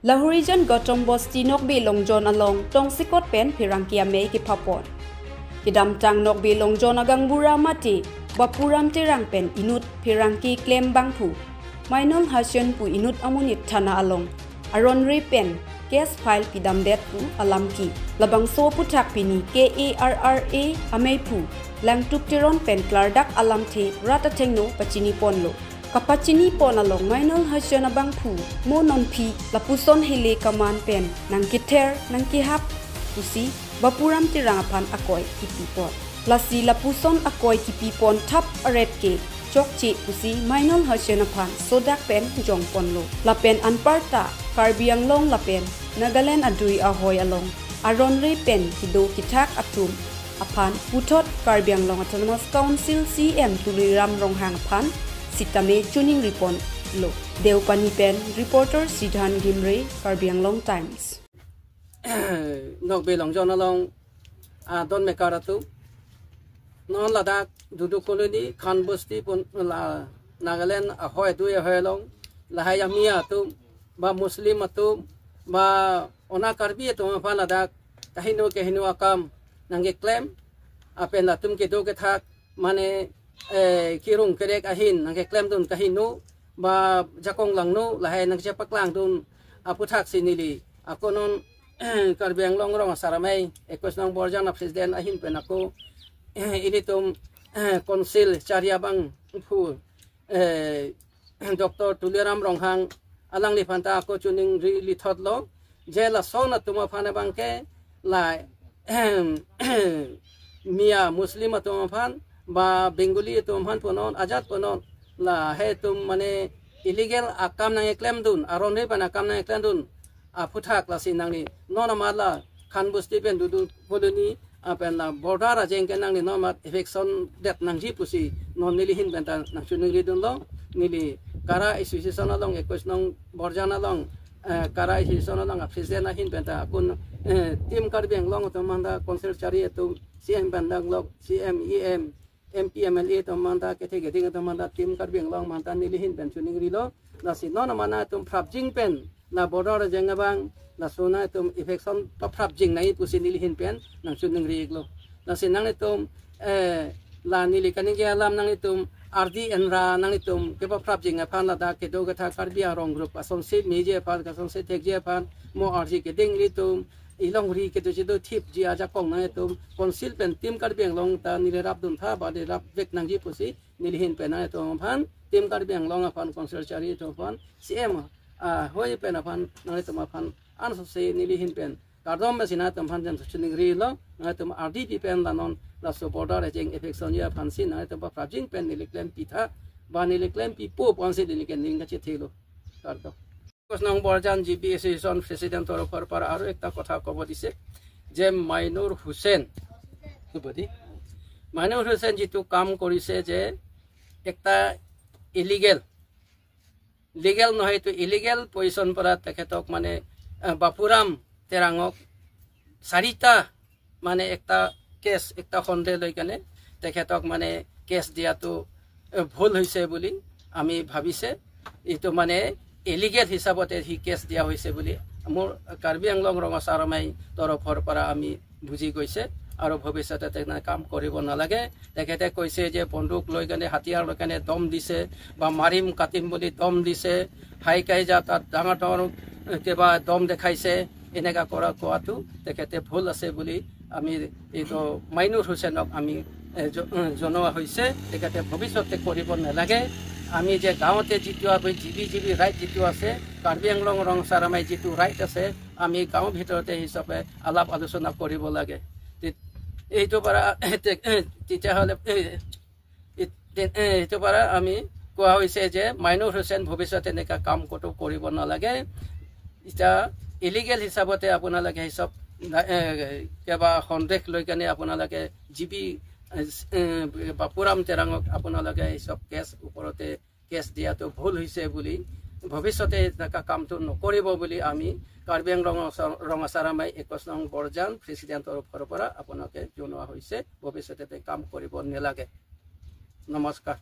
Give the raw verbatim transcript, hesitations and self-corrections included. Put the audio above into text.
Lahorijan Gautam Bosti Nokbe Longjon along tongsekot pen pherangke amei kephapon. Kedamtang Nokbe Longjon agaonbura mate Bapuram Terang pen inut pherangke klem abangphu Mainul Hussain pu inut amonit thana along aron re pen case file pidamdet pu alam ke. Labangso aphuthak pini K A R R A ameiphu Langtuk Teron pen klardak alamthe rat athengno pachiniponlo. Kapachinipon along Mainul Hussain abangphu mo nonphi lapuson hele kaman pen nangkether nangkehap pusi Bapuram Terang aphan akoi kipipon. Lasi lapuson akoi kipipon thap aret ke chokche pusi Mainul Hussain aphan sodak pen jongponlo. Lapen anparta Karbi Anglong lapen Nagaland adui ahoi along aron re pen kedo kethak atum aphan puthot Karbi Anglong Autonomous Council C M Tuliram Ronghang aphan sitame choningripon lo. Deopani pen reporter Sidhan Gimre, Karbi Anglong Times. Nokbe Longjon along, ah, don mekar atum. Non ladak Dudu Colony, Khan Bosti pun la Nagaland ahoi adui ahoi along, lahai Miya atum, ba Muslim atum, ba ona Karbi atum aphan ladak kaheno kaheno akam nangkeklem, lapen latum kedo kethak, mane, eh, kirung kerek ahin nangkeklemdun kaheno, ba jakong langno, lahai nangchepaklangdun aphuthak si neli ako non Karbi Anglong Rong Asar Amei, ekus nong Borjan a president ahin pen ako, eh, ilitum, eh, council chari abangphu, eh, Doctor Tuliram Ronghang alangliphan ta ako choningri lithotlo, je lason atum aphan abangke la Miya Muslim atum aphan, ba Bengali atum aphan punon, ajat punon, lahai atum mane illegal akam nangkeklemdun, aron re pen akam nangkeklemdun aphuthak lasi nangli non amat la Khan Bosti pen Dudu Colony, lapen la border ajeng ke nangli non amat eviction det nangji pusi non neli ahin pen ta nangchoningridunlo. Neli Kara Association along, ekus nong Borjan along, eh, Kara Association along a president ahin pen ta akun, eh, Team Karbi Anglong atum aphan ta, council chari atum, C M pen danglok, C M, E M, M P, M L A atum aphan ta, kethe keding atum aphan ta, Team Karbi Anglong aphan ta neli ahin pen choningrilo. Lasi non amat nangtum prapjin pen la border ajeng abang, laso nangtum eviction paprapjin nangji pusi neli ahin pen nangchoningri-iklo. Lasi nangtum, eh, la neli kaningje alam, nangtum ardi enra, nangtum kepaprapjin aphan, ladak kedo kethak Karbi arong group asonsi meji aphan, asonsi thekji aphan, mo ardi keding ilitum, ilongri kedo chedo thipji ajakong nangtum council pen Team Karbi Anglong ta neli rapduntha, ba neli rapvek nangji pusi neli ahin pen nangtum aphan, Team Karbi Anglong aphan, council chari atum aphan, C M ahoi pen aphan nangtum aphan ansose neli ahin pen kardom mesi nangtum aphan jan choningrilo. Nangtum ardi pi pen la non laso border ajeng eviction ji aphan si nangtum paprapjin pen neli klempitha, ba neli klempipo ponsi neli ke ning kachethelo. Kardom. Ekus nong Borjan G B Association president তৰফৰ পৰা আৰু একটা কথা ক'ব দিছে যে মাইনুৰ হুছেইন, হ'ব দি, মাইনুৰ হুছেইন যিটো কাম কৰিছে যে একটা ইলিগেল, লিগেল নহয়, এইটো ইলিগেল পজিশ্যন পৰা তেখেতক মানে, আহ, বাপুৰাম তেৰাঙক চাৰিটা মানে একটা কেছ, একটা সন্দেহ লৈ কেনে তেখেতক মানে কেছ দিয়াটো, আহ, ভুল হৈছে বুলি আমি ভাবিছে। এইটো মানে ইলিগেল হিচাপতে সি কেছ দিয়া হৈছে বুলি মোৰ কাৰ্বি আংলং ৰঙাচাৰমাই তৰফৰ পৰা আমি বুজি গৈছে আৰু ভৱিষ্যতে তেনে কাম কৰিব নালাগে। তেখেতে কৈছে যে বন্দুক লৈ কেনে, হাতিয়াৰ লৈ কেনে দম দিছে বা মাৰিম কাটিম বুলি দম দিছে, হাই কাইজা তাত ডাঙৰ ডাঙৰ কিবা দম দেখাইছে, এনেকা কৰা কোৱাটো তেখেতে ভুল আছে বুলি আমি এইটো মাইনুৰ হুছেইনক আমি, এ, জ-, উম, জনোৱা হৈছে। তেখেতে ভৱিষ্যতে কৰিব নালাগে। আমি যে গাঁৱতে যিটো আমি G B G B right যিটো আছে, কাৰ্বি আংলং ৰঙাচাৰমাই যিটো ৰাইট আছে, আমি গাঁৱৰ ভিতৰতে হিচাপে আলাপ আলোচনা কৰিব লাগে। তে-, এইটো পৰা তে-, তেতিয়াহ'লে, এ, এ-, তে-, এ, এইটো পৰা আমি কোৱা হৈছে যে মাইনুৰ হুছেইন ভৱিষ্যতে এনেকুৱা কাম ক'তো কৰিব নালাগে। এতিয়া ইলিগেল হিচাপতে আপোনালোকে হিচাপ, এ, কিবা সন্দেহ লৈ কেনে আপোনালোকে জি বি, এ, এ, বাপুৰাম তেৰাঙক আপোনালোকে হিচাপ কেছ ওপৰতে কেছ দিয়াটো ভুল হৈছে বুলি, ভৱিষ্যতে এনেকুৱা কামটো নকৰিব বুলি আমি কাৰ্বি আংলং ৰঙাচা-, ৰঙাচাৰামাই একৈশ নং বৰজান প্ৰেচিডেণ্টৰ তৰফৰ পৰা আপোনালোকে জনোৱা হৈছে, ভৱিষ্যতে তে কাম কৰিব নালাগে। নমস্কাৰ।